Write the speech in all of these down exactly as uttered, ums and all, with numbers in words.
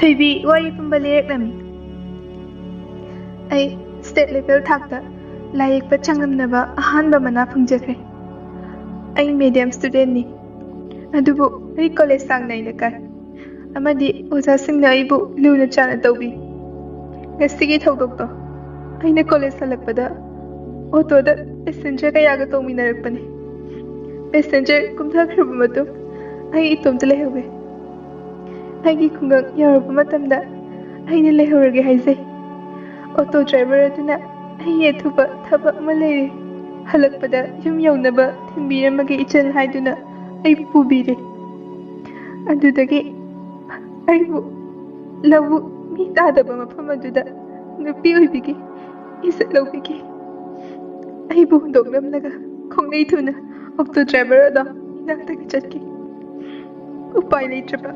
ꯊꯣꯏꯕꯤ ꯋꯥꯔꯤ ꯄꯨꯝꯕ ꯂꯤꯔꯛꯂꯝꯃꯤ꯫ ꯑꯩ state level ꯊꯥꯛꯇ ꯂꯥꯏ ꯌꯦꯛꯄ ꯆꯥꯡꯗꯝꯅꯕ ꯑꯍꯥꯟꯕ ꯃꯅꯥ ꯐꯪꯖꯈ꯭ꯔꯦ꯫ ꯑꯩ medium studentꯅꯤ, ꯑꯗꯨꯕꯨ ꯑꯩ college ꯆꯥꯡ ꯅꯥꯏꯅ ꯀꯥꯏ꯫ ꯑꯃꯗꯤ ꯑꯣꯖꯥꯁꯤꯡꯅ ꯑꯩꯕꯨ ꯂꯨꯅ ꯆꯥꯟꯅ ꯇꯧꯕꯤ꯫ ꯉꯁꯤꯒꯤ ꯊꯧꯗꯣꯛꯇꯣ ꯑꯩꯅ college ꯍꯜꯂꯛꯄꯗ autoꯗ passenger ꯀꯌꯥꯒ ꯇꯣꯡꯃꯤꯟꯅꯔꯛꯄꯅꯤ꯫ Passenger ꯀꯨꯝꯊꯈ꯭ꯔꯕ ꯃꯇꯨꯡ ꯑꯩ ꯏꯇꯣꯝꯇ ꯂꯩꯍꯧꯏ꯫ ꯑꯩꯒꯤ ꯈꯨꯡꯒꯪ ꯌꯧꯔꯛꯄ ꯃꯇꯝꯗ ꯑꯩꯅ ꯂꯩꯍꯧꯔꯒꯦ ꯍꯥꯏꯖꯩ꯫ Auto driver ꯑꯗꯨꯅ ꯑꯩꯒꯤ ꯑꯊꯨꯕ ꯊꯕꯛ ꯑꯃ ꯂꯩꯔꯦ, ꯍꯜꯂꯛꯄꯗ ꯌꯨꯝ ꯌꯧꯅꯕ ꯊꯤꯟꯕꯤꯔꯝꯃꯒꯦ ꯏꯆꯟ ꯍꯥꯏꯗꯨꯅ ꯑꯩꯕꯨ ꯄꯨꯕꯤꯔꯦ꯫ ꯑꯗꯨꯗꯒꯤ ꯑꯩꯕꯨ ꯂꯧꯕꯨꯛ ꯃꯤ ꯇꯥꯗꯕ ꯃꯐꯝ ꯑꯗꯨꯗ ꯅꯨꯄꯤ ꯑꯣꯏꯕꯤꯒꯤ ꯏꯖꯠ ꯂꯧꯕꯤꯈꯤ꯫ ꯑꯩꯕꯨ ꯍꯨꯟꯗꯣꯛꯂꯝꯂꯒ ꯈꯣꯡꯂꯩ ꯊꯨꯅ auto driver ꯑꯗꯣ ꯏꯅꯥꯛꯇꯒꯤ ꯆꯠꯈꯤ꯫ ꯎꯄꯥꯏ ꯂꯩꯇ꯭ꯔꯕ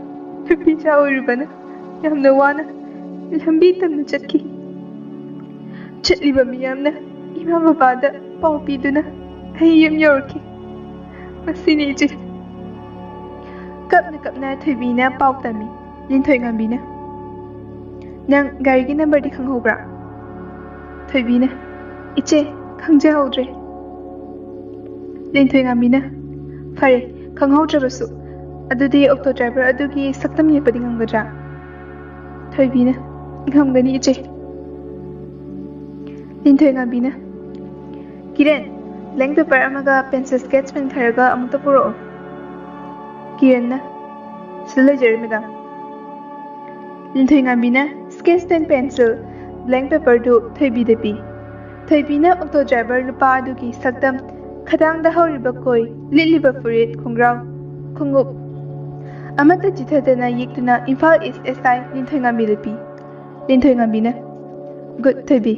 ꯅꯨꯄꯤ ꯃꯆꯥ ꯑꯣꯏꯔꯨꯕꯅ ꯌꯥꯝꯅ ꯋꯥꯅ ꯂꯝꯕꯤ ꯇꯝꯅ ꯆꯠꯈꯤ꯫ ꯆꯠꯂꯤꯕ ꯃꯤꯌꯥꯝꯅ ꯏꯃꯥ ꯕꯕꯥꯗ ꯄꯥꯎ ꯄꯤꯗꯨꯅ ꯑꯩ ꯌꯨꯝ ꯌꯧꯔꯛꯈꯤ꯫ ꯃꯁꯤꯅꯤ ꯏꯆꯦ꯫ ꯀꯞꯅ ꯀꯞꯅ ꯊꯣꯏꯕꯤꯅ ꯄꯥꯎ ꯇꯝꯃꯤ꯫ ꯂꯤꯟꯊꯣꯏꯉꯝꯕꯤꯅ, "ꯅꯪ ꯒꯥꯔꯤꯒꯤ numberꯗꯤ ꯈꯪꯍꯧꯕ꯭ꯔꯥ?" ꯊꯣꯏꯕꯤꯅ, "ꯏꯆꯦ, ꯈꯪꯖꯍꯧꯗ꯭ꯔꯦ꯫" ꯂꯤꯟꯊꯣꯏꯉꯝꯕꯤꯅ, "ꯐꯔꯦ, ꯈꯪꯍꯧꯗ꯭ꯔꯕꯁꯨ, ꯑꯗꯨꯗꯤ auto driver ꯑꯗꯨꯒꯤ ꯁꯛꯇꯝ ꯌꯦꯛꯄꯗꯤ ꯉꯝꯒꯗ꯭ꯔꯥ?" ꯊꯣꯏꯕꯤꯅ, "ꯉꯝꯒꯅꯤ ꯏꯆꯦ꯫" ꯂꯤꯟꯊꯣꯏꯉꯝꯕꯤꯅ, "ꯀꯤꯔꯟ, blank paper ꯑꯃꯒ pencil sketch pen ꯈꯔꯒ ꯑꯃꯨꯛꯇ ꯄꯨꯔꯛꯑꯣ꯫" ꯀꯤꯔꯟꯅ, "ꯁꯤꯗ ꯂꯩꯖꯔꯦ madam꯫" ꯂꯤꯟꯊꯣꯏꯉꯝꯕꯤꯅ sketch pen, pencil, blank paperꯗꯨ ꯊꯣꯏꯕꯤꯗ ꯄꯤ꯫ ꯊꯣꯏꯕꯤꯅ auto driver ꯅꯨꯄꯥ ꯑꯗꯨꯒꯤ ꯁꯛꯇꯝ, ꯈꯗꯥꯡꯗ ꯍꯧꯔꯤꯕ ꯀꯣꯏ, ꯂꯤꯠꯂꯤꯕ ꯐꯨꯔꯤꯠ, ꯈꯣꯡꯒ꯭ꯔꯥꯎ, ꯈꯣꯡꯎꯞ ꯑꯃꯠꯇ ꯆꯤꯊꯗꯅ ꯌꯦꯛꯇꯨꯅ Imphal East S I ꯂꯤꯟꯊꯣꯏꯉꯝꯕꯤꯗ P. ꯂꯤꯟꯊꯣꯏꯉꯝꯕꯤꯅ, "Good, ꯊꯣꯏꯕꯤ꯫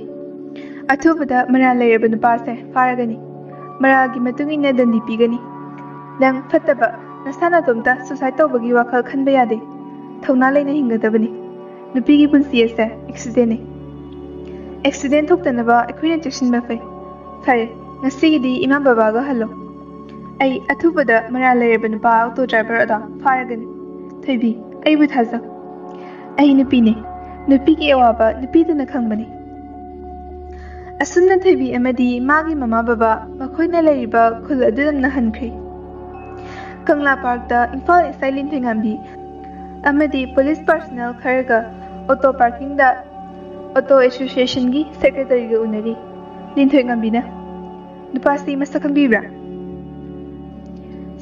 ꯑꯊꯨꯕꯗ ꯃꯔꯥꯜ ꯂꯩꯔꯕ ꯅꯨꯄꯥꯁꯦ ꯐꯥꯔꯒꯅꯤ꯫ ꯃꯔꯥꯜꯒꯤ ꯃꯇꯨꯡ ꯏꯟꯅ ꯗꯟꯗꯤ ꯄꯤꯒꯅꯤ꯫ ꯅꯪ ꯐꯠꯇꯕ, ꯅꯁꯥ ꯅꯇꯣꯝꯇ suicide ꯇꯧꯕꯒꯤ ꯋꯥꯈꯜ ꯈꯟꯕ ꯌꯥꯗꯦ꯫ ꯊꯧꯅꯥ ꯂꯩꯅ ꯍꯤꯡꯒꯗꯕꯅꯤ꯫ ꯅꯨꯄꯤꯒꯤ ꯄꯨꯟꯁꯤ ꯑꯁꯦ ꯑꯦꯛꯁꯤꯗꯦꯟꯅꯤ꯫ ꯑꯦꯛꯁꯤꯗꯦꯟ ꯊꯣꯛꯇꯅꯕ ꯑꯩꯈꯣꯏꯅ ꯆꯦꯛꯁꯤꯟꯕ ꯐꯩ꯫ ꯐꯔꯦ, ꯉꯁꯤꯒꯤꯗꯤ ꯏꯃꯥ ꯕꯕꯥꯒ ꯍꯜꯂꯣ꯫ ꯑꯩ ꯑꯊꯨꯕꯗ ꯃꯔꯥꯜ ꯂꯩꯔꯕ ꯅꯨꯄꯥ ꯑꯣꯇꯣ ꯗ꯭ꯔꯥꯏꯚꯔ ꯑꯗꯣ ꯐꯥꯔꯒꯅꯤ꯫ ꯊꯣꯏꯕꯤ, ꯑꯩꯕꯨ ꯊꯥꯖꯧ꯫ ꯑꯩ ꯅꯨꯄꯤꯅꯤ꯫ ꯅꯨꯄꯤꯒꯤ ꯑꯋꯥꯕ ꯅꯨꯄꯤꯗꯨꯅ ꯈꯪꯕꯅꯤ꯫ ꯑꯁꯨꯝꯅ ꯊꯣꯏꯕꯤ ꯑꯃꯗꯤ ꯃꯥꯒꯤ ꯃꯃꯥ ꯕꯕꯥ ꯃꯈꯣꯏꯅ ꯂꯩꯔꯤꯕ ꯈꯨꯜ ꯑꯗꯨꯗ ꯍꯟꯈ꯭ꯔꯦ꯫ ꯀꯪꯂꯥ ꯄꯥꯔꯛꯇ ꯏꯝꯐꯥꯜ ꯑꯦꯁ ꯑꯥꯏ ꯂꯤꯟꯊꯣꯏꯉꯥꯝꯕꯤ ꯑꯃꯗꯤ ꯄꯨꯂꯤꯁ ꯄꯥꯔꯁꯣꯅꯦꯜ ꯈꯔꯒ ꯑꯣꯇꯣ ꯄꯥꯔꯀꯤꯡꯗ ꯑꯣꯇꯣ ꯑꯦꯁꯣꯁꯤꯌꯦꯁꯟꯒꯤ ꯁꯦꯀ꯭ꯔꯦꯇꯔꯤꯒ ꯎꯅꯔꯤ꯫ ꯂꯤꯟꯊꯣꯏꯉꯥꯝꯕꯤꯅ, "ꯅꯨꯄꯥꯁꯤ ꯃꯁꯛ ꯈꯪꯕꯤꯕ꯭ꯔꯥ?"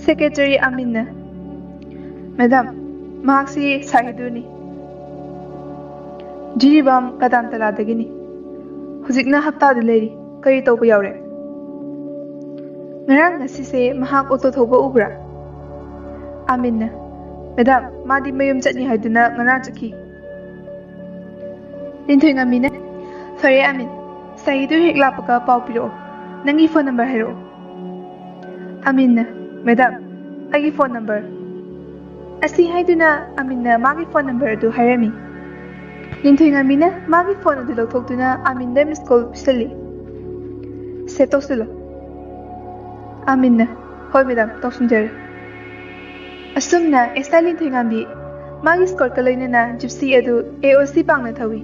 ꯁꯦꯀ꯭ꯔꯦꯇꯔꯤ ꯑꯃꯤꯟꯅ, "ꯃꯦꯗꯥꯝ, ꯃꯍꯥꯛꯁꯤ ꯁꯥꯍꯤꯗꯨꯔꯅꯤ꯫ ꯖꯤꯔꯤꯕꯥꯝ ꯀꯗꯥꯝꯇꯂꯥꯗꯒꯤꯅꯤ꯫ ꯍꯧꯖꯤꯛꯅ ꯍꯞꯇꯥꯗ ꯂꯩꯔꯤ꯫ ꯀꯔꯤ ꯇꯧꯕ ꯌꯥꯎꯔꯦ?" "ꯉꯔꯥꯡ ꯉꯁꯤꯁꯦ ꯃꯍꯥꯛ ꯑꯣꯇꯣ ꯊꯧꯕ ꯎꯕ꯭ꯔꯥ?" ꯑꯃꯤꯟꯅ, "ꯃꯦꯗꯥꯝ, ꯃꯥꯗꯤ ꯃꯌꯨꯝ ꯆꯠꯅꯤ ꯍꯥꯏꯗꯨꯅ ꯉꯔꯥꯡ ꯆꯠꯈꯤ꯫" ꯂꯤꯟꯊꯣꯏꯉꯥꯝꯕꯤꯅ, "ꯐꯔꯦ ꯑꯃꯤꯟ, ꯁꯥꯍꯤꯗꯨꯔ ꯍꯦꯛ ꯂꯥꯛꯄꯒ ꯄꯥꯎ ꯄꯤꯔꯛꯑꯣ꯫ ꯅꯪꯒꯤ ꯐꯣꯟ ꯅꯝꯕꯔ ꯍꯥꯏꯔꯛꯑꯣ꯫" ꯑꯃꯤꯟꯅ, "ꯃꯦꯗꯥꯝ, ꯑꯩꯒꯤ ꯐꯣꯟ ꯅꯝꯕꯔ꯫" ꯑꯁꯤ ꯍꯥꯏꯗꯨꯅ ꯑꯃꯤꯟꯅ ꯃꯥꯒꯤ ꯐꯣꯟ ꯅꯝꯕꯔ ꯑꯗꯨ ꯍꯥꯏꯔꯝꯃꯤ꯫ ꯂꯤꯟꯊꯣꯏꯉꯥꯝꯕꯤꯅ ꯃꯥꯒꯤ ꯐꯣꯟ ꯑꯗꯨ ꯂꯧꯊꯣꯛꯇꯨꯅ ꯑꯃꯤꯟꯗ ꯃꯤꯁ ꯀꯣꯜ ꯄꯤꯁꯜꯂꯤ꯫ "ꯁꯦꯚ ꯇꯧꯁꯤꯜꯂꯣ꯫" ꯑꯃꯤꯟꯅ, "ꯍꯣꯏ ꯃꯦꯗꯥꯝ, ꯇꯧꯁꯤꯟꯖꯔꯦ꯫" ꯑꯁꯨꯝꯅ ꯑꯦꯁ ꯑꯥꯏ ꯂꯤꯟꯊꯣꯏꯉꯥꯝꯕꯤ ꯃꯥꯒꯤ ꯁ꯭ꯀꯣꯔꯠꯀ ꯂꯣꯏꯅꯅ ꯖꯤꯞꯁꯤ ꯑꯗꯨ ꯑꯦ ꯑꯣ ꯁꯤ ꯄꯥꯡꯅ ꯊꯧꯏ꯫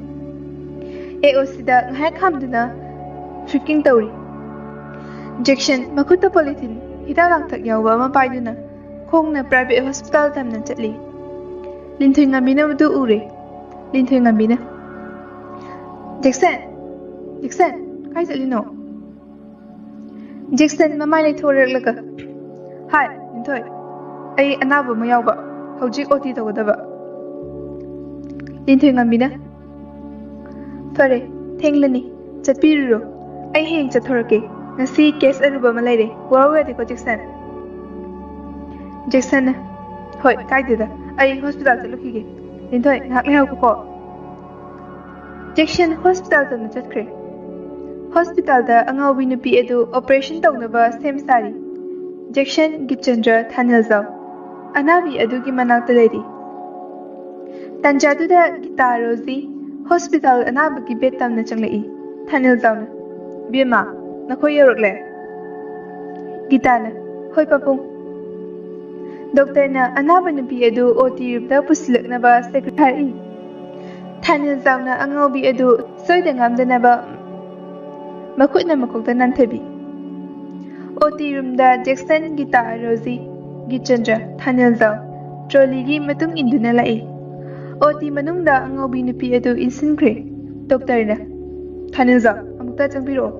ꯑꯦ ꯑꯣ ꯁꯤꯗ ꯉꯥꯏꯍꯥꯛ ꯈꯥꯝꯗꯨꯅ ꯐ꯭ꯔꯤꯀꯤꯡ ꯇꯧꯔꯤ꯫ ꯖꯦꯛꯁꯟ ꯃꯈꯨꯠꯇ ꯄꯣꯂꯤꯊꯤꯟ ꯍꯤꯗꯥꯛ ꯂꯥꯡꯊꯛ ꯌꯥꯎꯕ ꯑꯃ ꯄꯥꯏꯗꯨꯅ ꯈꯣꯡꯅ ꯄ꯭ꯔꯥꯏꯚꯦꯠ ꯍꯣꯁꯄꯤꯇꯥꯜ ꯇꯝꯅ ꯆꯠꯂꯤ꯫ ꯂꯤꯟꯊꯣꯏꯉꯥꯝꯕꯤꯅ ꯃꯗꯨ ꯎꯔꯦ꯫ ꯂꯤꯟꯊꯣꯏꯉꯥꯝꯕꯤꯅ, "ꯖꯦꯛꯁꯟ! ꯖꯦꯛꯁꯟ! ꯀꯥꯏ ꯆꯠꯂꯤꯅꯣ?" ꯖꯦꯛꯁꯟ ꯃꯃꯥꯏ ꯂꯩꯊꯣꯔꯛꯂꯒ, "ꯍꯥꯏ, ꯂꯤꯟꯊꯣꯏ, ꯑꯩ ꯑꯅꯥꯕ ꯑꯃ ꯌꯥꯎꯕ, ꯍꯧꯖꯤꯛ ꯑꯣ ꯇꯤ ꯇꯧꯒꯗꯕ꯫" ꯂꯤꯟꯊꯣꯏꯉꯥꯝꯕꯤꯅ, "ꯐꯔꯦ, ꯊꯦꯡꯂꯅꯤ, ꯆꯠꯄꯤꯔꯨꯔꯣ꯫ ꯑꯩ ꯍꯌꯦꯡ ꯆꯠꯊꯣꯔꯛꯀꯦ꯫ ꯉꯁꯤ ꯀꯦꯁ ꯑꯔꯨꯕ ꯑꯃ ꯂꯩꯔꯦ, ꯋꯥꯔꯧ ꯌꯥꯗꯦꯀꯣ, ꯖꯦꯛꯁꯟ?" ꯖꯦꯛꯁꯟꯅ, "ꯍꯣꯏ, ꯀꯥꯏꯗꯦꯗ, ꯑꯩ ꯍꯣꯁꯄꯤꯇꯥꯜ ꯆꯠꯂꯨꯈꯤꯒꯦ꯫ ꯂꯤꯟꯊꯣꯏ, ꯉꯥꯏꯍꯥꯛ ꯂꯩꯍꯧꯀꯣ꯫" ꯖꯦꯛꯁꯟ ꯍꯣꯁꯄꯤꯇꯥꯜ ꯇꯝꯅ ꯆꯠꯈ꯭ꯔꯦ꯫ ꯍꯣꯁꯄꯤꯇꯥꯜꯗ ꯑꯉꯥꯎꯕꯤ ꯅꯨꯄꯤ ꯑꯗꯨ ꯑꯣꯄꯔꯦꯁꯟ ꯇꯧꯅꯕ ꯁꯦꯝ ꯁꯥꯔꯤ꯫ ꯖꯦꯛꯁꯟ, ꯒꯤꯆꯟꯗ꯭ꯔ, ꯊꯥꯅꯤꯜꯖꯥꯎ ꯑꯅꯥꯕꯤ ꯑꯗꯨꯒꯤ ꯃꯅꯥꯛꯇ ꯂꯩꯔꯤ꯫ ꯇꯥꯟꯖꯥꯗꯨꯗ ꯒꯤꯇꯥ ꯔꯣꯖꯤ ꯍꯣꯁꯄꯤꯇꯥꯜ ꯑꯅꯥꯕꯒꯤ ꯕꯦꯗ ꯇꯝꯅ ꯆꯪꯂꯛꯏ꯫ ꯊꯥꯅꯤꯜꯖꯥꯎꯅ, "ꯕꯦꯝꯃ, ꯅꯈꯣꯏ ꯌꯧꯔꯛꯂꯦ?" ꯒꯤꯇꯥꯅ, "ꯍꯣꯏ ꯄꯥꯕꯨꯡ"꯫ ꯗꯣꯛꯇꯔꯅ ꯑꯅꯥꯕ ꯅꯨꯄꯤ ꯑꯗꯨ ꯑꯣ ꯇꯤ ꯔꯨꯝꯗ ꯄꯨꯁꯤꯜꯂꯛꯅꯕ ꯁꯦꯀ꯭ꯔꯦꯇꯔꯤ ꯊꯥꯅꯤꯜꯖꯥꯎꯅ ꯑꯉꯥꯎꯕꯤ ꯑꯗꯨ ꯁꯣꯏꯗ ꯉꯥꯝꯗꯅꯕ ꯃꯈꯨꯠꯅ ꯃꯀꯣꯛꯇ ꯅꯥꯟꯊꯕꯤ꯫ ꯑꯣ ꯇꯤ ꯔꯨꯝꯗ ꯖꯦꯛꯁꯟ, ꯒꯤꯇꯥ, ꯔꯣꯖꯤ, ꯒꯤꯆꯟꯗ꯭ꯔ, ꯊꯥꯅꯤꯜꯖꯥꯎ ꯇ꯭ꯔꯣꯂꯤꯒꯤ ꯃꯇꯨꯡ ꯏꯟꯗꯨꯅ ꯂꯥꯛꯏ꯫ ꯑꯣ ꯇꯤ ꯃꯅꯨꯡꯗ ꯑꯉꯥꯎꯕꯤ ꯅꯨꯄꯤ ꯑꯗꯨ ꯏꯟꯁꯤꯟꯈ꯭ꯔꯦ꯫ ꯗꯣꯛꯇꯔꯅ, "ꯊꯥꯅꯤꯜꯖꯥꯎ, ꯑꯃꯨꯛꯇ ꯆꯪꯕꯤꯔꯛꯑꯣ"꯫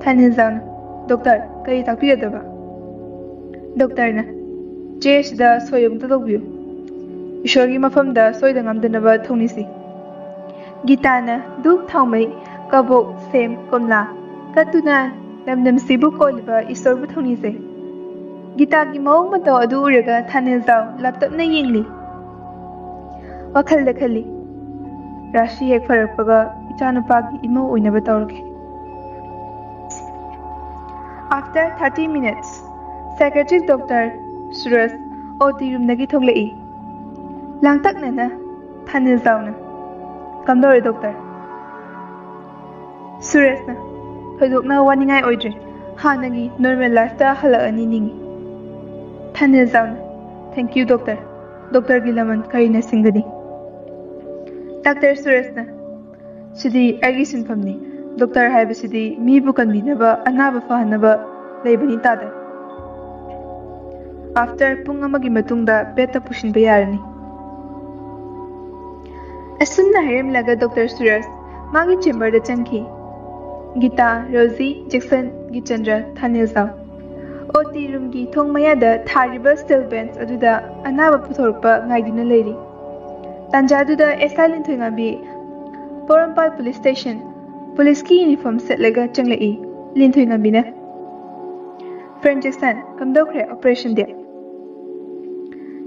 ꯊꯥꯅꯤꯜꯖꯥꯎꯅ, "ꯗꯣꯛꯇꯔ, ꯀꯔꯤ ꯇꯥꯛꯄꯤꯒꯗꯕ?" ꯗꯣꯛꯇꯔꯅ, "ꯆꯦ ꯑꯁꯤꯗ ꯁꯣꯏ ꯑꯃꯨꯛꯇ ꯇꯧꯕꯤꯌꯨ꯫ ꯏꯁꯣꯔꯒꯤ ꯃꯐꯝꯗ ꯁꯣꯏꯗ ꯉꯥꯝꯗꯅꯕ ꯊꯧꯅꯤꯁꯤ"꯫ ꯒꯤꯇꯥꯅ ꯙꯨꯞ, ꯊꯥꯎꯃꯩ, ꯀꯕꯣꯛ, ꯁꯦꯝ, ꯀꯣꯝꯂꯥ ꯀꯠꯇꯨꯅ ꯂꯝꯗꯝꯁꯤꯕꯨ ꯀꯣꯜꯂꯤꯕ ꯏꯁꯣꯔꯕꯨ ꯊꯧꯅꯤꯖꯩ꯫ ꯒꯤꯇꯥꯒꯤ ꯃꯑꯣꯡ ꯃꯇꯧ ꯑꯗꯨ ꯎꯔꯒ ꯊꯥꯅꯤꯜꯖꯥꯎ ꯂꯥꯞꯇꯞꯅ ꯌꯦꯡꯂꯤ꯫ ꯋꯥꯈꯜꯗ ꯈꯜꯂꯤ, "ꯔꯥꯁꯤ ꯍꯦꯛ ꯐꯔꯛꯄꯒ ꯏꯆꯥꯅꯨꯄꯥꯒꯤ ꯏꯃꯧ ꯑꯣꯏꯅꯕ ꯇꯧꯔꯒꯦ"꯫ After thirty minutes, psychiatric doctor ꯁꯨꯔꯖ ꯑꯣ ꯇꯤ ꯔꯨꯝꯗꯒꯤ ꯊꯣꯛꯂꯛꯏ꯫ ꯂꯥꯡꯇꯛꯅꯅ ꯊꯥꯅꯤꯜꯖꯥꯎꯅ, "ꯀꯝꯗꯧꯔꯦ ꯗꯣꯛꯇꯔ?" ꯁꯨꯔꯖꯅ, "ꯊꯣꯏꯗꯣꯛꯅ ꯋꯥꯅꯤꯡꯉꯥꯏ ꯑꯣꯏꯗ꯭ꯔꯦ꯫ ꯍꯥꯟꯅꯒꯤ ꯅꯣꯔꯃꯦꯜ ꯂꯥꯏꯐꯇ ꯍꯜꯂꯛꯑꯅꯤ ꯅꯤꯡꯉꯤ"꯫ ꯊꯥꯅꯤꯜꯖꯥꯎꯅ, "ꯊꯦꯡꯀ꯭ꯌꯨ ꯗꯣꯛꯇꯔ꯫ ꯗꯣꯛꯇꯔꯒꯤ ꯂꯃꯟ ꯀꯔꯤꯅ ꯁꯤꯡꯒꯅꯤ?" ꯗꯥꯛꯇꯔ ꯁꯨꯔꯖꯅ, "ꯁꯤꯗꯤ ꯑꯩꯒꯤ ꯁꯤꯟꯐꯝꯅꯤ꯫ ꯗꯣꯛꯇꯔ ꯍꯥꯏꯕꯁꯤꯗꯤ ꯃꯤꯕꯨ ꯀꯟꯕꯤꯅꯕ, ꯑꯅꯥꯕ ꯐꯍꯟꯅꯕ ꯂꯩꯕꯅꯤ ꯇꯥꯗ"꯫ After ꯄꯨꯡ ꯑꯃꯒꯤ ꯃꯇꯨꯡꯗ ꯕꯦꯗꯇ ꯄꯨꯁꯤꯟꯕ ꯌꯥꯔꯅꯤ꯫ ꯑꯁꯨꯝꯅ ꯍꯥꯏꯔꯝꯂꯒ ꯗꯣꯛꯇꯔ ꯁꯨꯔꯖ ꯃꯥꯒꯤ ꯆꯦꯝꯕꯔꯗ ꯆꯪꯈꯤ꯫ Gita, Roji, Jackson, Gichandra, Thaniljao O T ꯔꯨꯝꯒꯤ ꯊꯣꯡ ꯃꯌꯥꯗ ꯊꯥꯔꯤꯕ ꯁ꯭ꯇꯤꯜ ꯕꯦꯟꯆ ꯑꯗꯨꯗ ꯑꯅꯥꯕ ꯄꯨꯊꯣꯔꯛꯄ ꯉꯥꯏꯗꯨꯅ ꯂꯩꯔꯤ꯫ ꯇꯥꯟꯖꯥꯗꯨꯗ ꯑꯦꯁ ꯑꯥꯏ ꯂꯤꯟꯊꯣꯏꯉꯥꯝꯕꯤ, ꯄꯣꯔꯣꯝꯄꯥꯠ ꯄꯨꯂꯤꯁ ꯁ꯭ꯇꯦꯁꯟ, ꯄꯨꯂꯤꯁꯀꯤ ꯌꯨꯅꯤꯐꯣꯔꯝ ꯁꯦꯠꯂꯒ ꯆꯪꯂꯛꯏ꯫ ꯂꯤꯟꯊꯣꯏꯉꯥꯝꯕꯤꯅ, "ꯐ꯭ꯔꯦꯟ ꯖꯦꯛꯁꯟ, ꯀꯝꯗꯧꯈ꯭ꯔꯦ ꯑꯣꯄꯔꯦꯁꯟꯗꯤ?"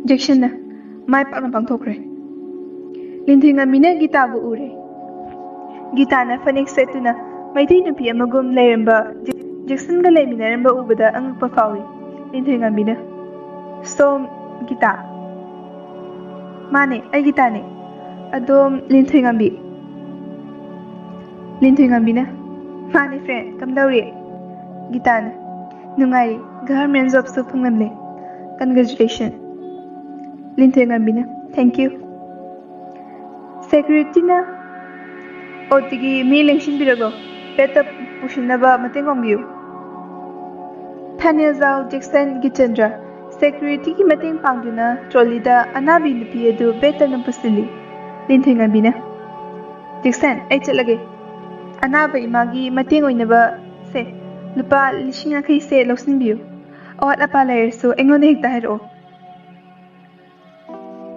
ꯖꯦꯛꯁꯟꯅ, "ꯃꯥꯏ ꯄꯥꯛꯅ ꯄꯥꯡꯊꯣꯛꯈ꯭ꯔꯦ"꯫ ꯂꯤꯟꯊꯣꯏꯉꯥꯝꯕꯤꯅ ꯒꯤꯇꯥꯕꯨ ꯎꯔꯦ꯫ ꯒꯤꯇꯥꯅ ꯐꯅꯦꯛ ꯁꯦꯠꯇꯨꯅ ꯃꯩꯇꯩ ꯅꯨꯄꯤ ꯑꯃꯒꯨꯝ ꯂꯩꯔꯝꯕ ꯖꯦꯛꯁꯟꯒ ꯂꯩꯃꯤꯟꯅꯔꯝꯕ ꯎꯕꯗ ꯑꯉꯛꯄ ꯐꯥꯎꯏ꯫ ꯂꯤꯟꯊꯣꯏꯉꯥꯝꯕꯤꯅ, "ꯁꯣꯝ ꯒꯤꯇꯥ"꯫ ꯃꯥꯅꯦ, ꯑꯩ ꯒꯤꯇꯥꯅꯦ꯫ ꯑꯗꯣꯝ ꯂꯤꯟꯊꯣꯏꯉꯝꯕꯤ? ꯂꯤꯟꯊꯣꯏꯉꯝꯕꯤꯅ, ꯃꯥꯅꯦ friend, ꯀꯝꯗꯧꯔꯤ? ꯒꯤꯇꯥꯅ, ꯅꯨꯡꯉꯥꯏꯔꯤ, government jobꯁꯨ ꯐꯪꯂꯝꯂꯦ꯫ Congratulation꯫ ꯂꯤꯟꯊꯣꯏꯉꯝꯕꯤꯅ, thank you꯫ Securityꯅ ꯑꯣꯇꯤꯒꯤ ꯃꯤ ꯂꯦꯡꯁꯤꯟꯕꯤꯔꯒ bedꯇ ꯄꯨꯁꯤꯟꯅꯕ ꯃꯇꯦꯡ ꯄꯥꯡꯕꯤꯌꯨ꯫ ꯊꯥꯅꯦꯜꯖꯥꯎ, ꯖꯦꯛꯁꯟ, ꯒꯤꯆꯟꯗ꯭ꯔ securityꯒꯤ ꯃꯇꯦꯡ ꯄꯥꯡꯗꯨꯅ trolleyꯗ ꯑꯅꯥꯕꯤ ꯅꯨꯄꯤ ꯑꯗꯨ bedꯇ ꯅꯝ ꯄꯨꯁꯤꯜꯂꯤ꯫ ꯂꯤꯟꯊꯣꯏꯉꯝꯕꯤꯅ, ꯖꯦꯛꯁꯟ, ꯑꯩ ꯆꯠꯂꯒꯦ꯫ ꯑꯅꯥꯕ ꯏꯃꯥꯒꯤ ꯃꯇꯦꯡ ꯑꯣꯏꯅꯕ ꯁꯦ, ꯂꯨꯄꯥ ꯂꯤꯁꯤꯡ ꯌꯥꯡꯈꯩꯁꯦ ꯂꯧꯁꯤꯟꯕꯤꯌꯨ꯫ ꯑꯋꯥꯠ ꯑꯄꯥ ꯂꯩꯔꯁꯨ ꯑꯩꯉꯣꯟꯗ ꯍꯦꯛꯇ ꯍꯥꯏꯔꯛꯑꯣ꯫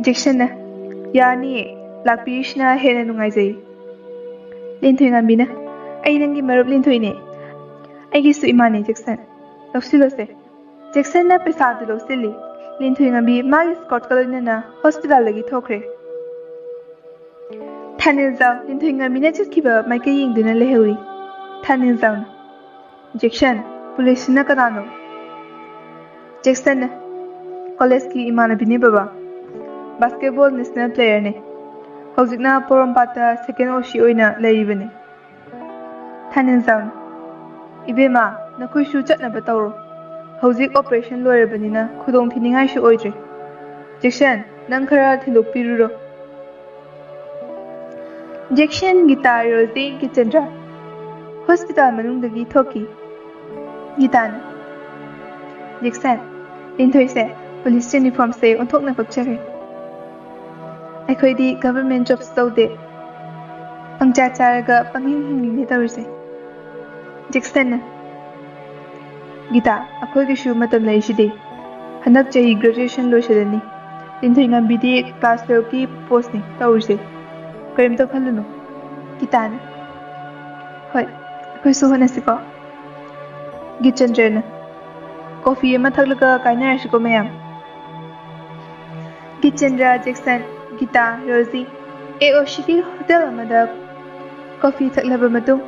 ꯖꯦꯛꯁꯟꯅ, ꯌꯥꯅꯤꯌꯦ, ꯂꯥꯛꯄꯤꯔꯤꯁꯤꯅ ꯍꯦꯟꯅ ꯅꯨꯡꯉꯥꯏꯖꯩ꯫ ꯂꯤꯟꯊꯣꯏꯉꯝꯕꯤꯅ, ꯑꯩ ꯅꯪꯒꯤ ꯃꯔꯨꯞ ꯂꯤꯟꯊꯣꯏꯅꯦ꯫ ꯑꯩꯒꯤꯁꯨ ꯏꯃꯥꯅꯦ ꯖꯦꯛꯁꯟ꯫ ꯂꯧꯁꯤꯜꯂꯣꯁꯦ꯫ ꯖꯦꯛꯁꯟꯅ ꯄꯩꯁꯥꯗꯨ ꯂꯧꯁꯤꯜꯂꯤ꯫ ꯂꯤꯟꯊꯣꯏꯉꯝꯕꯤ ꯃꯥꯒꯤ escortꯀ ꯂꯣꯏꯅꯅ hospitalꯗꯒꯤ ꯊꯣꯛꯈ꯭ꯔꯦ꯫ ꯊꯥꯅꯦꯜꯖꯥꯎ ꯂꯤꯟꯊꯣꯏꯉꯝꯕꯤꯅ ꯆꯠꯈꯤꯕ ꯃꯥꯏꯀꯩ ꯌꯦꯡꯗꯨꯅ ꯂꯩꯍꯧꯏ꯫ ꯊꯥꯅꯦꯜꯖꯥꯎꯅ, ꯖꯦꯛꯁꯟ, policeꯁꯤꯅ ꯀꯅꯥꯅꯣ? ꯖꯦꯛꯁꯟꯅ, collegeꯀꯤ ꯏꯃꯥꯟꯅꯕꯤꯅꯦ ꯕꯕꯥ꯫ Basketball national playerꯅꯦ꯫ ꯍꯧꯖꯤꯛꯅ ꯄꯣꯔꯣꯝꯄꯥꯠꯇ second OC ꯑꯣꯏꯅ ꯂꯩꯔꯤꯕꯅꯦ꯫ ꯊꯥꯅꯦꯜꯖꯥꯎꯅ, ꯏꯕꯦꯝꯃ, ꯅꯈꯣꯏꯁꯨ ꯆꯠꯅꯕ ꯇꯧꯔꯣ꯫ ꯍꯧꯖꯤꯛ operation ꯂꯣꯏꯔꯕꯅꯤꯅ ꯈꯨꯗꯣꯡ ꯊꯤꯅꯤꯡꯉꯥꯏꯁꯨ ꯑꯣꯏꯗ꯭ꯔꯦ꯫ ꯖꯦꯛꯁꯟ, ꯅꯪ ꯈꯔ ꯊꯤꯟꯗꯣꯛꯄꯤꯔꯨꯔꯣ꯫ ꯖꯦꯛꯁꯟ, ꯒꯤꯇꯥ, ꯔꯣꯖꯤ, ꯒꯤꯆꯟꯗ꯭ꯔ hospital ꯃꯅꯨꯡꯗꯒꯤ ꯊꯣꯛꯈꯤ꯫ ꯒꯤꯇꯥꯅ, ꯖꯦꯛꯁꯟ, ꯂꯤꯟꯊꯣꯏꯁꯦ police uniformꯁꯦ ꯑꯣꯟꯊꯣꯛꯅ ꯄꯛꯆꯔꯦ꯫ ꯑꯩꯈꯣꯏꯗꯤ government jobs ꯇꯧꯗꯦ, ꯄꯪꯆꯥ ꯆꯥꯔꯒ ꯄꯪꯍꯤꯡ ꯍꯤꯡꯂꯤꯅꯦ ꯇꯧꯔꯤꯁꯦ꯫ ꯖꯦꯛꯁꯟꯅ, ꯒꯤꯇꯥ, ꯑꯩꯈꯣꯏꯒꯤꯁꯨ ꯃꯇꯝ ꯂꯩꯔꯤꯁꯤꯗꯤ꯫ ꯍꯟꯗꯛ ꯆꯍꯤ graduation ꯂꯣꯏꯁꯤꯜꯂꯅꯤ꯫ ꯂꯤꯟꯊꯣꯏꯉꯝꯕꯤꯗꯤ class twelveꯀꯤ postꯅꯤ ꯇꯧꯔꯤꯁꯦ꯫ ꯀꯔꯤꯝꯇ ꯈꯜꯂꯨꯅꯨ꯫ ꯒꯤꯇꯥꯅ, ꯍꯣꯏ, ꯑꯩꯈꯣꯏꯁꯨ ꯍꯣꯠꯅꯁꯤꯀꯣ꯫ ꯒꯤꯆꯟꯗ꯭ꯔꯅ, coffee ꯑꯃ ꯊꯛꯂꯒ ꯀꯥꯏꯅꯔꯁꯤꯀꯣ ꯃꯌꯥꯝ꯫ ꯒꯤꯆꯟꯗ꯭ꯔ, ꯖꯦꯛꯁꯟ, ꯒꯤꯇꯥ, ꯔꯣꯖꯤ AOCꯒꯤ hotel ꯑꯃꯗ coffee ꯊꯛꯂꯕ ꯃꯇꯨꯡ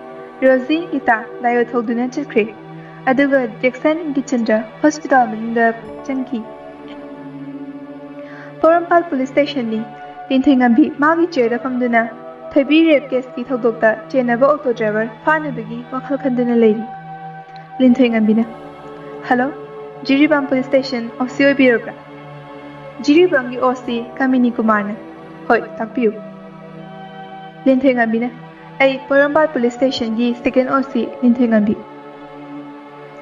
ꯔꯣꯖꯤ, ꯒꯤꯇꯥ ꯗꯥꯏꯑꯣ ꯊꯧꯗꯨꯅ ꯆꯠꯈ꯭ꯔꯦ꯫ ꯑꯗꯨꯒ ꯖꯦꯛꯁꯟ, ꯒꯤꯆꯟꯗ꯭ꯔ hospital ꯃꯅꯨꯡꯗ ꯆꯪꯈꯤ꯫ ꯄꯣꯔꯣꯝꯄꯥꯠ ꯄꯨꯂꯤꯁ ꯁ꯭ꯇꯦꯁꯟꯅꯤ꯫ ꯂꯤꯟꯊꯣꯏꯉꯝꯕꯤ ꯃꯥꯒꯤ ꯆꯦꯌꯔꯗ ꯐꯝꯗꯨꯅ ꯊꯣꯏꯕꯤ ꯔꯦꯞ ꯀꯦꯁꯀꯤ ꯊꯧꯗꯣꯛꯇ ꯆꯦꯟꯅꯕ ꯑꯣꯇꯣ ꯗ꯭ꯔꯥꯏꯚꯔ ꯐꯥꯅꯕꯒꯤ ꯋꯥꯈꯜ ꯈꯟꯗꯨꯅ ꯂꯩꯔꯤ꯫ ꯂꯤꯟꯊꯣꯏꯉꯝꯕꯤꯅ, "ꯍꯜꯂꯣ, ꯖꯤꯔꯤꯕꯥꯝ ꯄꯨꯂꯤꯁ ꯁ꯭ꯇꯦꯁꯟ ꯑꯣ ꯁꯤ ꯑꯣꯏꯕꯤꯔꯕ꯭ꯔꯥ?" "ꯖꯤꯔꯤꯕꯥꯝꯒꯤ ꯑꯣ ꯁꯤ ꯀꯥꯃꯤꯅꯤ ꯀꯨꯃꯥꯔꯅ꯫ ꯍꯣꯏ, ꯇꯥꯛꯄꯤꯌꯨ꯫" ꯂꯤꯟꯊꯣꯏꯉꯝꯕꯤꯅ, "ꯑꯩ ꯄꯣꯔꯣꯝꯄꯥꯠ ꯄꯨꯂꯤꯁ ꯁ꯭ꯇꯦꯁꯟꯒꯤ ꯁꯦꯀꯦꯟ ꯑꯣ ꯁꯤ ꯂꯤꯟꯊꯣꯏꯉꯝꯕꯤ꯫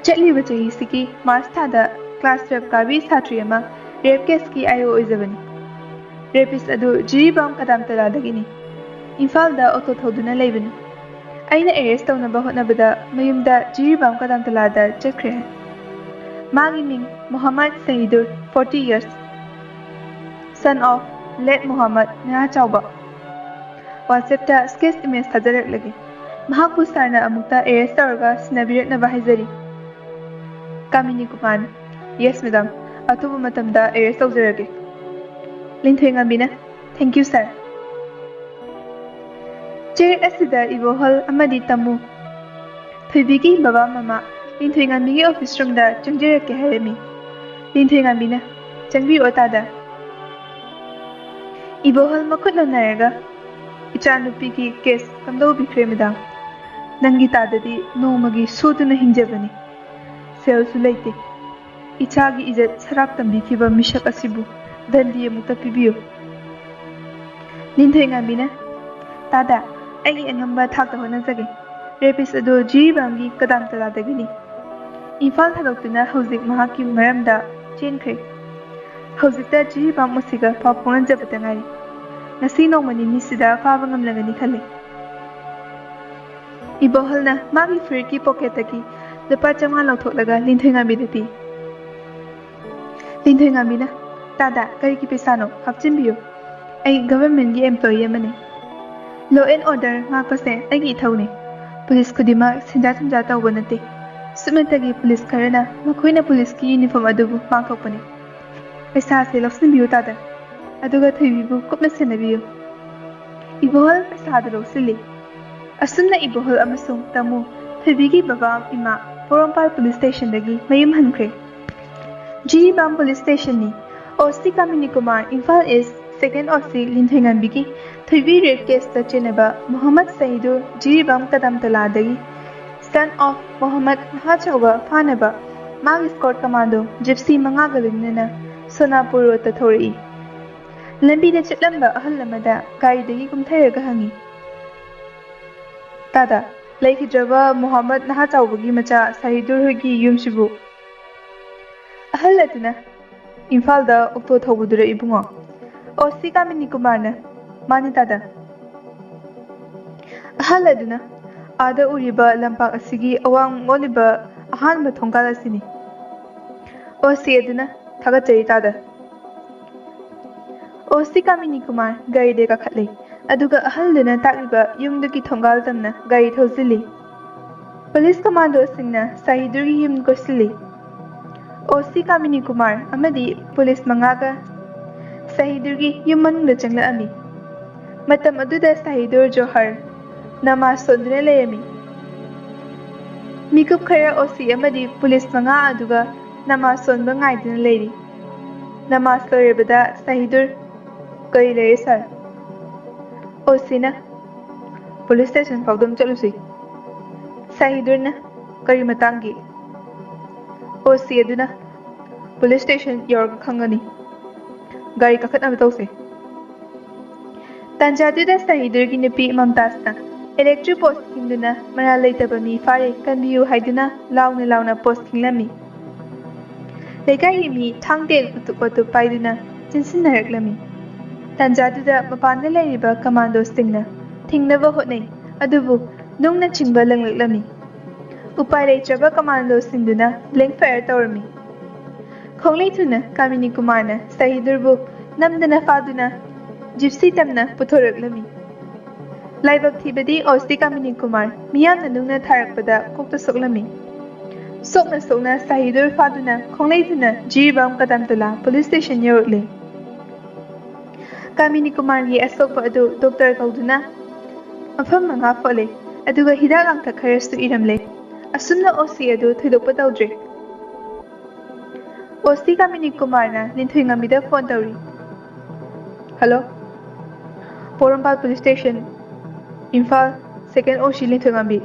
ꯆꯠꯂꯤꯕ ꯆꯍꯤꯁꯤꯒꯤ ꯃꯥꯔꯆ ꯊꯥꯗ ꯀ꯭ꯂꯥꯁ ꯇꯨꯌꯦꯜꯐ ꯀꯥꯕꯤ ꯁꯥꯇ꯭ꯔꯤ ꯑꯃ ꯔꯦꯞ ꯀꯦꯁꯀꯤ ꯑꯥꯏ ꯑꯣ ꯑꯣꯏꯖꯕꯅꯤ꯫ ꯔꯦꯄꯤꯁ ꯑꯗꯨ ꯖꯤꯔꯤꯕꯥꯝ ꯀꯗꯥꯝꯇꯂꯥꯗꯒꯤꯅꯤ꯫ ꯏꯝꯐꯥꯜꯗ ꯑꯣꯇꯣ ꯊꯧꯗꯨꯅ ꯂꯩꯕꯅꯤ꯫ ꯑꯩꯅ ꯑꯦꯔꯦꯁ ꯇꯧꯅꯕ ꯍꯣꯠꯅꯕꯗ ꯃꯌꯨꯝꯗ ꯖꯤꯔꯤꯕꯥꯝ ꯀꯗꯥꯝꯇꯂꯥꯗ ꯆꯠꯈ꯭ꯔꯦ ꯍꯥꯏ꯫ ꯃꯥꯒꯤ ꯃꯤꯡ Mohammad Sahidur, forty years, son of late Mohammad Naya ꯆꯥꯎꯕ꯫ ꯋꯥꯆꯦꯞꯇ ꯁ꯭ꯀꯦꯠꯆ ꯏꯃꯦꯖ ꯊꯥꯖꯔꯛꯂꯒꯦ꯫ ꯃꯍꯥꯛꯄꯨ ꯁꯥꯔꯅ ꯑꯃꯨꯛꯇ ꯑꯦꯔꯦꯁ ꯇꯧꯔꯒ ꯁꯤꯟꯅꯕꯤꯔꯛꯅꯕ ꯍꯥꯏꯖꯔꯤ꯫" ꯀꯥꯃꯤꯅꯤ ꯀꯨꯃꯥꯔ, "ꯌꯦꯁ ꯃꯦꯗꯥꯝ, ꯑꯊꯨꯕ ꯃꯇꯝꯗ ꯑꯦꯔꯦꯁ ꯇꯧꯖꯔꯒꯦ꯫" ꯂꯤꯟꯊꯣꯏꯉꯝꯕꯤꯅ, "ꯊꯦꯡꯀ꯭ꯌꯨ ꯁꯥꯔ꯫" ꯆꯦꯌꯔ ꯑꯁꯤꯗ ꯏꯕꯣꯍꯜ ꯑꯃꯗꯤ ꯇꯥꯃꯨ ꯊꯣꯏꯕꯤꯒꯤ ꯕꯕꯥ ꯃꯃꯥ ꯂꯤꯟꯊꯣꯏꯉꯝꯕꯤꯒꯤ ꯑꯣꯐꯤꯁ ꯔꯨꯝꯗ ꯆꯪꯖꯔꯛꯀꯦ ꯍꯥꯏꯔꯝꯃꯤ꯫ ꯂꯤꯟꯊꯣꯏꯉꯝꯕꯤꯅ, "ꯆꯪꯕꯤꯔꯛꯑꯣ ꯇꯥꯗ꯫" ꯏꯕꯣꯍꯜ ꯃꯈꯨꯠ ꯅꯣꯟꯅꯔꯒ, "ꯏꯆꯥꯅꯨꯄꯤꯒꯤ ꯀꯦꯁ ꯀꯝꯗꯧꯕꯤꯈ꯭ꯔꯦ ꯃꯦꯗꯥꯝ? ꯅꯪꯒꯤ ꯇꯥꯗꯗꯤ ꯅꯣꯡꯃꯒꯤ ꯁꯨꯗꯨꯅ ꯍꯤꯡꯖꯕꯅꯤ꯫ ꯁꯦꯜꯁꯨ ꯂꯩꯇꯦ꯫ ꯏꯆꯥꯒꯤ ꯏꯖꯠ ꯁꯔꯥꯞ ꯇꯝꯕꯤꯈꯤꯕ ꯃꯤꯁꯛ ꯑꯁꯤꯕꯨ ꯗꯟꯗꯤ ꯑꯃꯨꯛꯇ ꯄꯤꯕꯤꯌꯨ꯫" ꯂꯤꯟꯊꯣꯏꯉꯝꯕꯤꯅ, "ꯇꯥꯗ, ꯑꯩꯒꯤ ꯑꯉꯝꯕ ꯊꯥꯛꯇ ꯍꯣꯠꯅꯖꯒꯦ꯫ ꯔꯦꯄꯤꯁ ꯑꯗꯨ ꯖꯤꯔꯤꯕꯥꯝꯒꯤ ꯀꯗꯥꯝꯇꯂꯥꯗꯒꯤꯅꯤ꯫ ꯏꯝꯐꯥꯜ ꯊꯥꯗꯣꯛꯇꯨꯅ ꯍꯧꯖꯤꯛ ꯃꯍꯥꯛꯀꯤ ꯃꯔꯝꯗ ꯆꯦꯟꯈ꯭ꯔꯦ꯫ ꯍꯧꯖꯤꯛꯇ ꯖꯤꯔꯤꯕꯥꯝ ꯑꯣ ꯁꯤꯒ ꯄꯥꯎ ꯐꯥꯎꯅꯖꯕꯗ ꯉꯥꯏꯔꯤ꯫ ꯉꯁꯤ ꯅꯣꯡꯃ ꯅꯤꯅꯤꯁꯤꯗ ꯐꯥꯕ ꯉꯝꯂꯒꯅꯤ ꯈꯜꯂꯤ꯫" ꯏꯕꯣꯍꯜꯅ ꯃꯥꯒꯤ ꯐꯨꯔꯤꯠꯀꯤ ꯄꯣꯀꯦꯠꯇꯒꯤ ꯂꯨꯄꯥ ꯆꯥꯝꯃꯉꯥ ꯂꯧꯊꯣꯛꯂꯒ ꯂꯤꯟꯊꯣꯏꯉꯝꯕꯤꯗ ꯄꯤ꯫ ꯂꯤꯟꯊꯣꯏꯉꯝꯕꯤꯅ, "ꯇꯥꯗ, ꯀꯔꯤꯒꯤ ꯄꯩꯁꯥꯅꯣ? ꯍꯥꯞꯆꯤꯟꯕꯤꯌꯨ꯫ ꯑꯩ ꯒꯚꯔꯟꯃꯦꯟꯠꯀꯤ ꯑꯦꯝꯄ꯭ꯂꯣꯌꯤ ꯑꯃꯅꯤ꯫ ꯂꯣ ꯑꯦꯟ ꯑꯣꯔꯗꯔ ꯉꯥꯛꯄꯁꯦ ꯑꯩꯒꯤ ꯏꯊꯧꯅꯤ꯫ ꯄꯨꯂꯤꯁ ꯈꯨꯗꯤꯡꯃꯛ ꯁꯦꯟꯖꯥ ꯊꯨꯝꯖꯥ ꯇꯧꯕ ꯅꯠꯇꯦ꯫ ꯁꯨꯞꯅꯇꯒꯤ ꯄꯨꯂꯤꯁ ꯈꯔꯅ ꯃꯈꯣꯏꯅ ꯄꯨꯂꯤꯁꯀꯤ ꯌꯨꯅꯤꯐꯣꯔꯝ ꯑꯗꯨꯕꯨ ꯃꯥꯡꯊꯣꯛꯄꯅꯤ꯫ ꯄꯩꯁꯥꯁꯦ ꯂꯧꯁꯤꯟꯕꯤꯌꯨ ꯇꯥꯗ, ꯑꯗꯨꯒ ꯊꯣꯏꯕꯤꯕꯨ ꯀꯨꯞꯅ ꯁꯦꯟꯅꯕꯤꯌꯨ꯫" ꯏꯕꯣꯍꯜ ꯄꯩꯁꯥꯗꯨ ꯂꯧꯁꯤꯜꯂꯤ꯫ ꯑꯁꯨꯝꯅ ꯏꯕꯣꯍꯜ ꯑꯃꯁꯨꯡ ꯇꯥꯃꯨ ꯊꯣꯏꯕꯤꯒꯤ ꯕꯕꯥ ꯏꯃꯥ ꯄꯣꯔꯣꯝꯄꯥꯠ ꯄꯨꯂꯤꯁ ꯁ꯭ꯇꯦꯁꯟꯗꯒꯤ ꯃꯌꯨꯝ ꯍꯟꯈ꯭ꯔꯦ꯫ ꯖꯤꯔꯤꯕꯥꯝ ꯄꯨꯂꯤꯁ ꯁ꯭ꯇꯦꯁꯟꯅꯤ꯫ ꯑꯣ ꯁꯤ ꯀꯥꯃꯤꯅꯤ ꯀꯨꯃꯥꯔ, ꯏꯝꯐꯥꯜ ꯏꯁ, ꯁꯦꯀꯦꯟ ꯑꯣ ꯁꯤ ꯂꯤꯟꯊꯣꯏꯉꯝꯕꯤꯒꯤ ꯊꯣꯏꯕꯤ ꯔꯦꯞ ꯀꯦꯁꯇ ꯆꯦꯟꯅꯕ ꯃꯣꯍꯝꯃꯗ ꯁꯍꯤꯗꯨꯔ ꯖꯤꯔꯤꯕꯥꯝ ꯀꯗꯝꯇꯂꯥꯗꯒꯤ, ꯁꯟ ꯑꯣꯐ ꯃꯣꯍꯝꯃꯗ ꯅꯍꯥ ꯆꯥꯎꯕ ꯐꯥꯅꯕ ꯃꯥꯒꯤ ꯁ꯭ꯀꯣꯠ ꯀꯃꯥꯟꯗꯣ ꯖꯤꯞꯁꯤ ꯃꯉꯥꯒ ꯂꯣꯏꯅꯅ ꯁꯣꯅꯥꯄꯨꯔ ꯔꯣꯗꯇ ꯊꯧꯔꯛꯏ꯫ ꯂꯝꯕꯤꯗ ꯆꯠꯂꯝꯕ ꯑꯍꯜ ꯑꯃꯗ ꯒꯥꯔꯤꯗꯒꯤ ꯀꯨꯝꯊꯔꯒ ꯍꯪꯉꯤ, "ꯇꯥꯗ, ꯂꯩꯈꯤꯗ꯭ꯔꯕ ꯃꯣꯍꯝꯃꯗ ꯅꯍꯥ ꯆꯥꯎꯕꯒꯤ ꯃꯆꯥ ꯁꯍꯤꯗꯨꯔ ꯍꯣꯏꯒꯤ ꯌꯨꯝꯁꯤꯕꯨ?" ꯑꯍꯜ ꯑꯗꯨꯅ, "ꯏꯝꯐꯥꯜꯗ ꯑꯣꯛꯇꯣ ꯊꯧꯕꯗꯨꯔ ꯏꯕꯨꯡꯉꯣ?" ꯑꯣ ꯁꯤ ꯀꯥꯃꯤꯅꯤ ꯀꯨꯃꯥꯔꯅ, "ꯃꯥꯅꯤ ꯇꯥꯗ꯫" ꯑꯍꯜ ꯑꯗꯨꯅ, "ꯑꯥꯗ ꯎꯔꯤꯕ ꯂꯝꯄꯥꯛ ꯑꯁꯤꯒꯤ ꯑꯋꯥꯡ ꯑꯣꯜꯂꯤꯕ ꯑꯍꯥꯟꯕ ꯊꯣꯡꯒꯥꯜ ꯑꯁꯤꯅꯤ꯫" ꯑꯣ ꯁꯤ ꯑꯗꯨꯅ, "ꯊꯥꯒꯠꯆꯔꯤ ꯇꯥꯗ꯫" ꯑꯣ ꯁꯤ ꯀꯥꯃꯤꯅꯤ ꯀꯨꯃꯥꯔ ꯒꯥꯔꯤꯗ ꯀꯥꯈꯠꯂꯦ, ꯑꯗꯨꯒ ꯑꯍꯜꯗꯨꯅ ꯇꯥꯛꯂꯤꯕ ꯌꯨꯝꯗꯨꯒꯤ ꯊꯣꯡꯒꯥꯜ ꯇꯝꯅ ꯒꯥꯔꯤ ꯊꯧꯖꯤꯜꯂꯤ꯫ ꯄꯨꯂꯤꯁ ꯀꯃꯥꯟꯗꯣꯁꯤꯡꯅ ꯁꯍꯤꯗꯨꯔꯒꯤ ꯌꯨꯝ ꯀꯣꯏꯁꯤꯜꯂꯤ꯫ ꯑꯣ ꯁꯤ ꯀꯥꯃꯤꯅꯤ ꯀꯨꯃꯥꯔ ꯑꯃꯗꯤ ꯄꯨꯂꯤꯁ ꯃꯉꯥꯒ ꯁꯍꯤꯗꯨꯔꯒꯤ ꯌꯨꯝ ꯃꯅꯨꯡꯗ ꯆꯪꯂꯛꯑꯝꯃꯤ꯫ ꯃꯇꯝ ꯑꯗꯨꯗ ꯁꯍꯤꯗꯨꯔ ꯖꯣꯍꯔ ꯅꯃꯥꯖ ꯁꯣꯟꯗꯨꯅ ꯂꯩꯔꯝꯃꯤ꯫ ꯃꯤꯀꯨꯞ ꯈꯔ ꯑꯣ ꯁꯤ ꯑꯃꯗꯤ ꯄꯨꯂꯤꯁ ꯃꯉꯥ ꯑꯗꯨꯒ ꯅꯃꯥꯖ ꯁꯣꯟꯕ ꯉꯥꯏꯗꯨꯅ ꯂꯩꯔꯤ꯫ ꯅꯃꯥꯖ ꯂꯣꯏꯔꯕꯗ ꯁꯍꯤꯗꯨꯔ, "ꯀꯔꯤ ꯂꯩꯔꯦ ꯁꯥꯔ?" ꯑꯣ ꯁꯤꯅ, "ꯄꯨꯂꯤꯁ ꯁ꯭ꯇꯦꯁꯟ ꯐꯥꯎꯗꯪ ꯆꯠꯂꯨꯁꯤ꯫" ꯁꯍꯤꯗꯨꯔꯅ, "ꯀꯔꯤ ꯃꯇꯥꯡꯒꯤ?" ꯑꯣ ꯁꯤ ꯑꯗꯨꯅ, "ꯄꯨꯂꯤꯁ ꯁ꯭ꯇꯦꯁꯟ ꯌꯧꯔꯒ ꯈꯪꯒꯅꯤ꯫ ꯒꯥꯔꯤ ꯀꯥꯈꯠꯅꯕ ꯇꯧꯁꯦ꯫" ꯇꯥꯟꯖꯥꯗꯨꯗ ꯁꯍꯤꯗꯨꯔꯒꯤ ꯅꯨꯄꯤ ꯃꯝꯇꯥꯖꯅ ꯏꯂꯦꯛꯇ꯭ꯔꯤꯛ ꯄꯣꯁ ꯈꯤꯡꯗꯨꯅ, "ꯃꯔꯥꯜ ꯂꯩꯇꯕ ꯃꯤ ꯐꯥꯔꯦ, ꯀꯟꯕꯤꯌꯨ" ꯍꯥꯏꯗꯨꯅ ꯂꯥꯎꯅ ꯂꯥꯎꯅ ꯄꯣꯁ ꯈꯤꯡꯂꯝꯃꯤ꯫ ꯂꯩꯀꯥꯏꯒꯤ ꯃꯤ ꯊꯥꯡ ꯇꯦꯟ ꯎꯇꯨꯞ ꯋꯥꯇꯨꯞ ꯄꯥꯏꯗꯨꯅ ꯆꯦꯟꯁꯤꯟꯅꯔꯛꯂꯝꯃꯤ꯫ ꯇꯥꯟꯖꯥꯗꯨꯗ ꯃꯄꯥꯟꯗ ꯂꯩꯔꯤꯕ ꯀꯃꯥꯟꯗꯣꯁꯤꯡꯅ ꯊꯤꯡꯅꯕ ꯍꯣꯠꯅꯩ, ꯑꯗꯨꯕꯨ ꯅꯨꯡꯅꯆꯤꯡꯕ ꯂꯪꯂꯛꯂꯝꯃꯤ꯫ ꯎꯄꯥꯏ ꯂꯩꯇ꯭ꯔꯕ ꯀꯃꯥꯟꯗꯣꯁꯤꯡꯗꯨꯅ blank fire ꯇꯧꯔꯝꯃꯤ꯫ ꯈꯣꯡꯂꯩ ꯊꯨꯅ ꯀꯥꯃꯤꯅꯤ ꯀꯨꯃꯥꯔꯅ ꯁꯍꯤꯗꯨꯔꯕꯨ ꯅꯝꯗꯅ ꯐꯥꯗꯨꯅ ꯖꯤꯞꯁꯤ ꯇꯝꯅ ꯄꯨꯊꯣꯔꯛꯂꯝꯃꯤ꯫ ꯂꯥꯏꯕꯛ ꯊꯤꯕꯗꯤ ꯑꯣ ꯁꯤ ꯀꯥꯃꯤꯅꯤ ꯀꯨꯃꯥꯔ ꯃꯤꯌꯥꯝꯅ ꯅꯨꯡꯅ ꯊꯥꯔꯛꯄꯗ ꯀꯣꯛꯇ ꯁꯣꯛꯂꯝꯃꯤ꯫ ꯁꯣꯛꯅ ꯁꯣꯛꯅ ꯁꯍꯤꯗꯨꯔ ꯐꯥꯗꯨꯅ ꯈꯣꯡꯂꯩ ꯊꯨꯅ ꯖꯤꯔꯤꯕꯥꯝ ꯀꯗꯝꯇꯂꯥ ꯄꯨꯂꯤꯁ ꯁ꯭ꯇꯦꯁꯟ ꯌꯧꯔꯛꯂꯦ꯫ ꯀꯥꯃꯤꯅꯤ ꯀꯨꯃꯥꯔꯒꯤ ꯑꯁꯣꯛꯄ ꯑꯗꯨ ꯗꯣꯛꯇꯔ ꯀꯧꯗꯨꯅ ꯃꯐꯝ ꯃꯉꯥ ꯐꯣꯠꯂꯦ, ꯑꯗꯨꯒ ꯍꯤꯗꯥꯛ ꯂꯥꯡꯊꯛ ꯈꯔꯁꯨ ꯏꯔꯝꯂꯦ꯫ ꯑꯁꯨꯝꯅ ꯑꯣ ꯁꯤ ꯑꯗꯨ ꯊꯣꯏꯗꯣꯛꯄ ꯇꯧꯗ꯭ꯔꯦ꯫ ꯑꯣ ꯁꯤ ꯀꯥꯃꯤꯅꯤ ꯀꯨꯃꯥꯔꯅ ꯂꯤꯟꯊꯣꯏꯉꯝꯕꯤꯗ ꯐꯣꯟ ꯇꯧꯔꯤ꯫ ꯍꯜꯂꯣ, ꯄꯣꯔꯣꯝꯄꯥꯠ ꯄꯨꯂꯤꯁ ꯁ꯭ꯇꯦꯁꯟ, ꯏꯝꯐꯥꯜ꯫ ꯁꯦꯀꯦꯟ ꯑꯣ ꯁꯤ ꯂꯤꯟꯊꯣꯏꯉꯝꯕꯤ꯫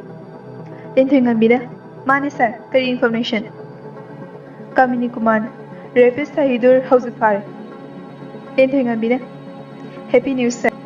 ꯂꯤꯟꯊꯣꯏꯉꯝꯕꯤꯅ, ꯃꯥꯅꯦ ꯁꯥꯔ, ꯀꯔꯤ ꯏꯟꯐꯣꯔꯃꯦꯁꯟ? ꯀꯥꯃꯤꯅꯤ ꯀꯨꯃꯥꯔꯅ, ꯔꯦꯄꯤꯁ ꯁꯍꯤꯗꯨꯔ ꯍꯧꯖꯤꯛ ꯐꯥꯔꯦ꯫ ꯂꯤꯟꯊꯣꯏꯉꯝꯕꯤꯅ, ꯍꯦꯄꯤ ꯅ꯭ꯌꯨꯁ ꯁꯥꯔ꯫